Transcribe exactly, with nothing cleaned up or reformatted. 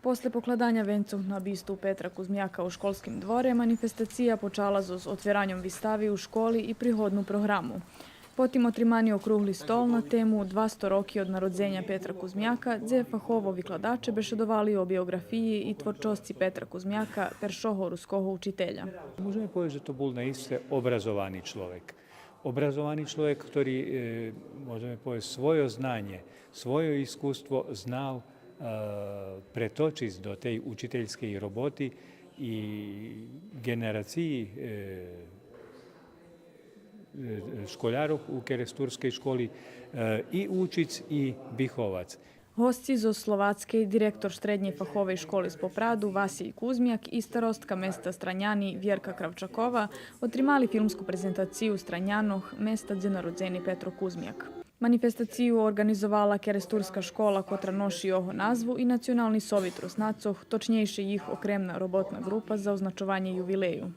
После покладаня венцох на бисту Петра Кузмяка у школским дворе, манифестация почала зоз отвераньом вистави у школи и пригодну програму. Потим отримани округли стол на тему двасто роки од народзеня Петра Кузмяка, дзе фахово викладаче бешедовали о биоґрафиї и творчосци Петра Кузмяка, першого руского учителя. Можеме повесц же то бул наисце образовани чловек. Образовани чловек, котри, е, можеме повесц, свойо знанє, свойо искуство знал, е, преточиц до тей учительскей роботи и ґенерациї, е, е, школярох у керестурскей школи, е, и учиц и виховац. Госци зоз Словацкей, директор Штреднєй фаховей школи з Попраду Василь Кузмяк и старостка места Страняни Вєрка Кравчакова, отримали филмску презентацию Странянох, места дзе народзени Петро Кузмяк. Манифестацию орґанизовала керестурска школа котра ноши його назву и Национални совит Руснацох, точнєйше їх окремна роботна ґрупа за означованє ювилею.